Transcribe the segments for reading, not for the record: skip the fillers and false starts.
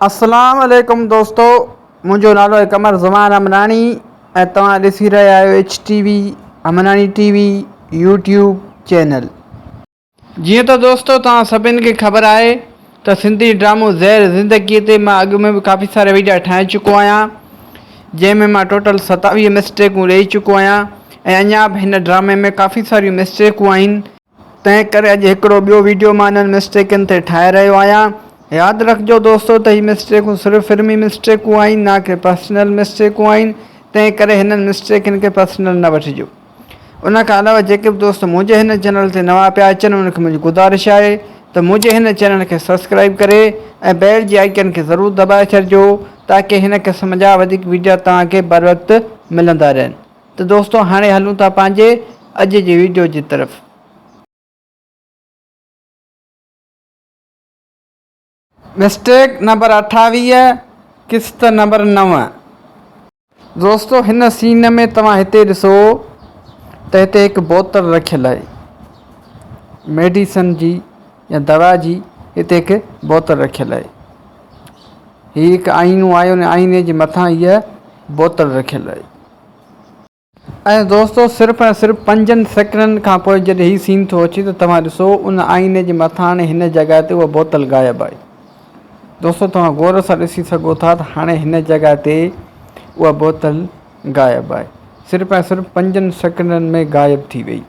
اسلام عليڪم دوستو منهنجو نالو آهي قمر زمان امراڻي ۽ توهان ڏسي رهيا آهيو H T V Amrani T V YouTube channel. جيئن ته دوستو توهان سڀن کي خبر آهي ته سنڌي ڊرامو زهر زندگي تي مان اڳ ۾ به ڪافي سارا ويڊيا ٺاهي چڪو آهيان جنهن ۾ مان ٽوٽل 27 مسٽيڪون ڏئي چڪو آهيان ۽ اڃا به هن ڊرامي ۾ ڪافي ساريون مسٽيڪون آهن تنهن ڪري اڄ هڪڙو ٻيو ويڊيو مان انهن مسٽيڪن تي ٺاهي رهيو آهيان. ياد رکجو دوستو ته هي مسٽيڪون صرف فلمي مسٽيڪون آهن نه ڪي پرسنل مسٽيڪون آهن تنهن ڪري هنن مسٽيڪن کي پرسنل نه وٺجو. ان کان علاوه جيڪي به دوست منهنجي هن چينل تي نوان پيا اچن انهن کي منهنجي گذارش آهي ته منهنجي هن چينل کي سبسڪرائيب ڪري ۽ بيل جي آئيڪن کي ضرور دٻائي ڇڏجو تاڪه هن قسم جا وڌيڪ ويڊيا توهان کي بروقت ملندا رهن. ته دوستو هاڻي هلون ٿا پنهنجي اڄ جي ويڊيو جي طرف. مسٽيڪ نمبر 28 قسط نمبر 9. دوستو هن سين ۾ توهان هتي ڏسو ته هتي هڪ بوتل رکيل آهي ميڊيسن جي يا دوا جي هتي هڪ بوتل رکيل آهي هي هڪ آئينو آهي ان آئيني جي مٿان هيء بوتل رکيل آهي. ۽ دوستو صرف ۽ صرف پنجن سيڪنڊن کان پوء جڏهن هي سين ٿو اچي ته توهان ڏسو ان آئيني جي مٿان هاڻي هن جڳهه تي اها بوتل غائب آهي. دوستو توهان غور سان ڏسي سگهو ٿا ته هاڻي هن جڳهه تي اها بوتل غائب آهي. صرف ۽ صرف پنجن سيڪنڊن ۾ غائب ٿي وئي.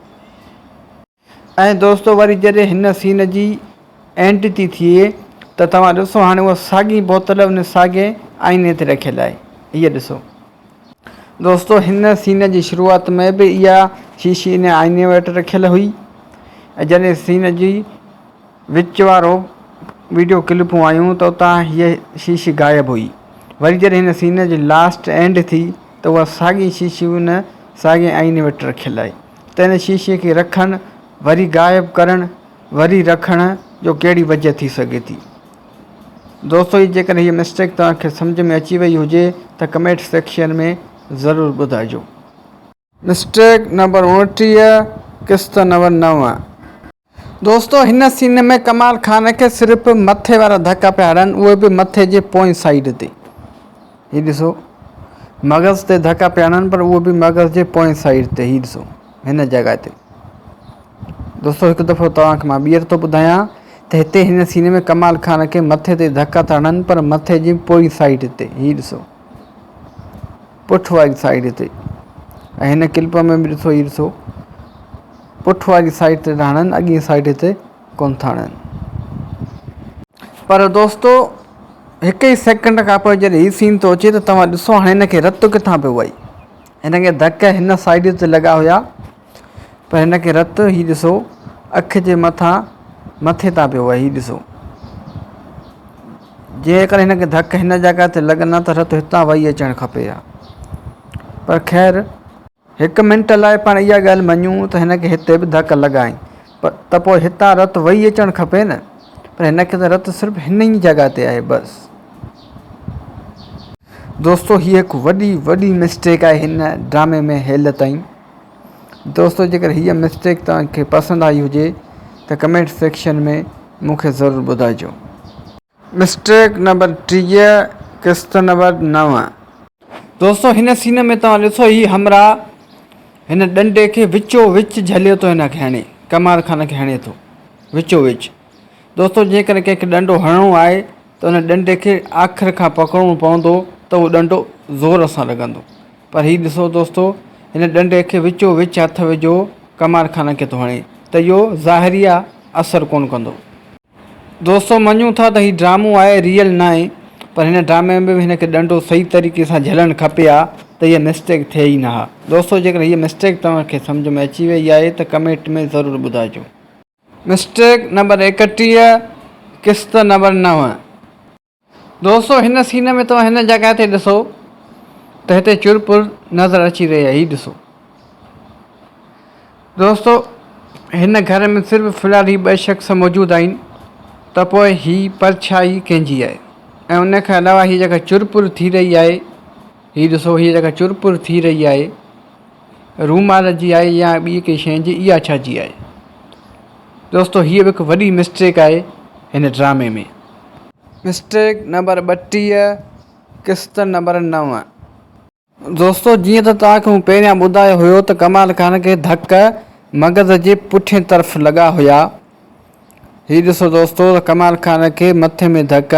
۽ دوستو وري جڏهن هن سين جي اينڊ ٿي ٿئي ته توهان ڏسو هاڻي اها ساڳي بوتل ان ساڳي آئيني تي رکيل آهي هيء ڏسو دوستو هن سين جي شروعات ۾ به اها شيشي ان آئيني وٽ رکيل هئي ۽ جڏهن سين جي وچ وارو ويڊيو ڪلپون آيون ته اتان هيء شيشي غائب هئي. وري جڏهن هن سين جي لاسٽ اينڊ ٿي ته اها ساڳي شيشي ان ساڳئي آئيني وٽ رکيل آهي ته ان شيشي کي رکڻ وري غائب ڪرڻ وري رکڻ جو ڪهڙي وجه ٿي سگهي ٿي. دوستو هي جيڪڏهن هيء مسٽيڪ توهان کي سمجهه ۾ اچي وئي هجي ته ڪمينٽ سيڪشن ۾ ضرور ٻڌائجو. مسٽيڪ نمبر 29 قسط نمبر 9. دوستو هن سين ۾ ڪمال خان کي صرف مٿي وارا ڌڪا پيا هڻن اهي به مٿي جي پوئين سائيڊ تي هي ڏسو مغز تي ڌڪا پيا هڻن پر اهو به مغز جي پوئين سائيڊ تي هي ڏسو هن جڳهه تي دوستو هڪ دفعو توهان کي مان ٻيهر ٿو ٻڌايان ته هتي هن سين ۾ ڪمال خان کي مٿي تي ڌڪا ٿا هڻن پر مٿي جي پوئين سائيڊ تي هي ڏسو پٺ واري سائيڊ تي ۽ هن ڪلپ ۾ به ڏسو هي ڏسو پٺ واري سائيڊ تي ٿا هڻن اڳين سائيڊ تي ڪون ٿا هڻن. پر دوستو هڪ ئي سيڪنڊ کان پوء جڏهن هي سين ٿو اچي ته توهان ڏسو هاڻي هن کي رت ڪٿان پيو وهي هن کي ڌڪ هن سائيڊ تي لڳا هيا پر هن کي رت هي ڏسو اک جي مٿان مٿي تان پيو وهي هي ڏسو جيڪڏهن هن کي ڌڪ هن جڳهه تي لڳن ها ته رت هتان وهي اچڻ کپي ها پر خير هڪ منٽ لاء پاڻ اها ڳالهه مڃون ته هن کي هتي به ڌڪ لڳا آهن پر ته پوء هتان رت وهي اچڻ کپي نه پر هن کي ته رت صرف هن ئي جڳهه تي آهي بس. دوستو هي هڪ وڏي وڏي مسٽيڪ آهي هن ڊرامي ۾ هيل تائين دوستو جيڪر هيء مسٽيڪ توهان کي پسند آئي هجي ته ڪمينٽ سيڪشن ۾ مون کي ضرور ٻڌائجو. مسٽيڪ نمبر 30 قسط نمبر 9. دوستو هن سين ۾ توهان ڏسو هي همراهه هن ڏنڊي کي وچو وچ جهليو ٿو هن کي هڻي ڪمال خان کي هڻي ٿو وچو وچ دوستو جيڪڏهن ڪنهن کي ڏنڊو هڻڻو آهي ته ان ڏنڊي کي آخر کان پڪڙڻو پوندو ته اهو ڏنڊو زور سان لڳندو پر هي ڏسو دوستو هن ڏنڊي کي وچو وچ هٿ وجهو ڪمال خان کي ٿو هڻي ته اهو ظاهري آ اثر ڪونه ڪندو. دوستو مڃون ٿا ته هي ڊرامو آهي ريئل ناهي پر هن ڊرامي ۾ به هن کي ڏنڊو صحيح طريقي سان جهلڻ کپي ها ته هيء مسٽيڪ ٿئي ئي نه ها. دوستو جيڪڏهن هيء مسٽيڪ توهان کي سمجهه ۾ اچي وئي آهي ته ڪمينٽ ۾ ضرور ٻڌائجو. مسٽيڪ نمبر 31 قسط نمبر 9. دوستو هن سين ۾ توهان هن جڳهه تي ڏسو ته هتي چرپر نظر اچي رهي آهي هي ڏسو دوستو هن گهر ۾ صرف في الحال هي ٻه شخص موجود آهن ته پوء هي پرڇائي ڪنهن جي آهي ۽ ان کان علاوه هي جيڪا چرپر ٿي رهي آهي هي ڏسو هي جيڪا چرپر ٿي رهي آهي رومال جي آهي يا ٻي ڪنهن شيء جي اها ڇا جي آهي دوستو هيء به هڪ وڏي مسٽيڪ آهي هن ڊرامي ۾. مسٽيڪ نمبر 32، قسط نمبر 9. دوستو جيئن ته توهان کي مون پهريان ٻڌايو هيو ته ڪمال خان کي ڌڪ مغز جي پٺين طرف لڳا هيا. هي ڏسو دوستو ته ڪمال خان کي مٿي ۾ ڌڪ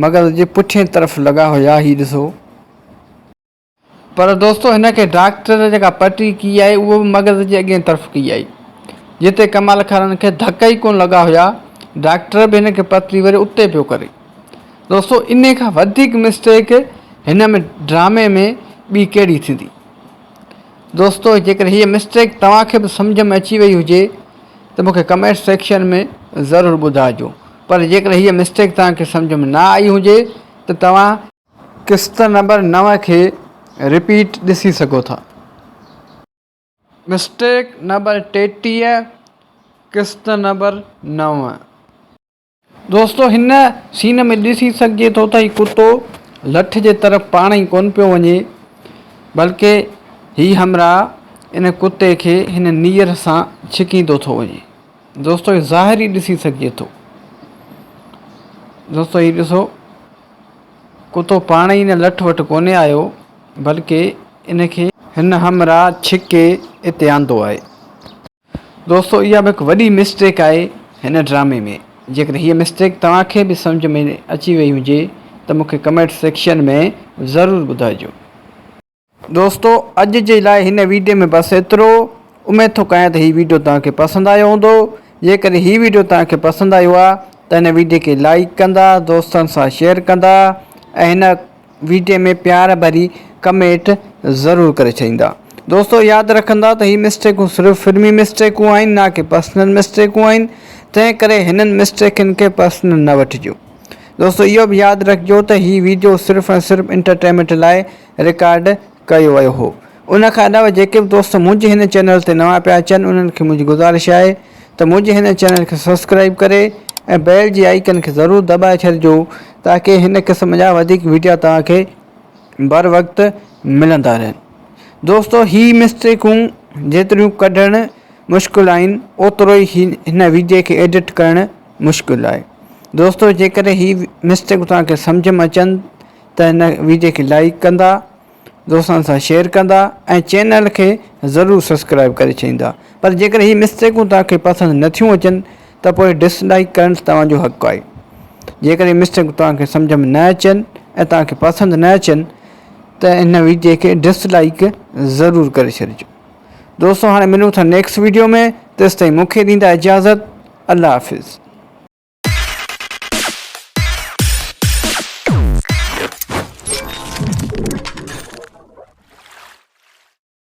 مغز جي پٺين طرف لڳا هيا هي ڏسو. پر دوستو هن کي ڊاڪٽر جيڪا پٽي ڪئي آهي اهو به مغز جي اڳئين طرف ڪئي آهي. جتي ڪمال خان کي ڌڪ ئي ڪونه لڳا هيا ڊاڪٽر به هن کي پتي وري اتي پيو ڪري. دوستو انهي کان وڌيڪ مسٽيڪ هن ۾ ڊرامي ۾ ٻي ڪهڙي ٿيندي. دوستو جيڪڏهن هيء مسٽيڪ توهان کي به سمجهه ۾ اچي وئي هجي ته مونکي ڪمينٽ سيڪشن ۾ ضرور ٻڌائجو پر جيڪڏهن هيء مسٽيڪ توهان کي سمجهه ۾ نه آئي هجي ته توهان قسط نمبر 9 کي رپيٽ ڏسي سگهو ٿا. مسٽيڪ نمبر 33، قسط نمبر 9. دوستو هن سين ۾ ڏسي سگهجي ٿو ته هي ڪتو لٺ جي طرف پاڻ ئي ڪونه پيو وڃي بلڪه هي همراهه ان ڪتي کي هن نيئر سان ڇڪيندو ٿو وڃي. دوستو هي ظاهر ئي ڏسي سگهجي ٿو. دوستو هي ڏسو ڪتو پاڻ ئي ان لٺ وٽ ڪونهي آيو بلڪه ان کي هن همراهه ڇڪي اتي آندو آهي. دوستو اها به هڪ وڏي مسٽيڪ آهي هن ڊرامي ۾ جيڪڏهن هيء مسٽيڪ توهان کي به سمجهه ۾ اچي وئي هجي ته مون کي ڪمينٽ سيڪشن ۾ ضرور ٻڌائجو. دوستو اڄ جي لاء هن ويڊيو ۾ بس ايترو اميد ٿو ڪيان ته هي ويڊيو توهان کي پسند آيو هوندو جيڪڏهن هي ويڊيو توهان کي پسند آيو آهي ته هن ويڊيو کي لائيڪ ڪندا دوستن سان شيئر ڪندا ۽ هن ويڊيو ۾ پيار ڀري ڪميٽ ضرور ڪري ڇڏيندا. دوستو ياد رکندا ته هي مسٽيڪون صرف فلمي مسٽيڪون آهن نه ڪي پرسنل مسٽيڪون آهن تنهن ڪري هنن مسٽيڪن کي پرسنل نه وٺجو. دوستو اهو به ياد رکجو ته هي ويڊيو صرف ۽ صرف انٽرٽينمينٽ لاء رڪارڊ ڪيو ويو هو. ان کان علاوه جيڪي به دوست منهنجي هن چينل تي نوان پيا اچن انهن کي منهنجي گذارش آهي ته منهنجي هن چينل کي سبسڪرائيب ڪري ۽ بيل جي آئيڪن کي ضرور دٻائي ڇڏجو تاڪه هن قسم جا وڌيڪ ويڊيا توهان کي بر وقت ملندا رهن. دوستو هي مسٽيڪون جيتريون ڪڍڻ مشڪل آهن اوترو ئي هن ويڊيو کي ايڊٽ ڪرڻ مشڪل آهي. دوستو جيڪڏهن هي مسٽيڪون توهان کي سمجهه ۾ اچن ته هن ويڊيو کي لائيڪ ڪندا دوستن سان شيئر ڪندا ۽ چينل کي ضرور سبسڪرائب ڪري ڇڏيندا پر جيڪڏهن هي مسٽيڪون توهان کي پسند نه ٿيون اچن ته پوء ڊس لائيڪ ڪرڻ توهان جو حق آهي جيڪڏهن مسٽيڪون توهان کي سمجهه ۾ نه اچن ۽ توهان کي پسند نه اچن ته هن ويڊيو کي ڊس لائيڪ ضرور ڪري ڇڏجو دوستو هاڻي ملون ٿا نيڪسٽ ويڊيو ۾ تيستائين مون کي ڏيندا اجازت الله حافظ.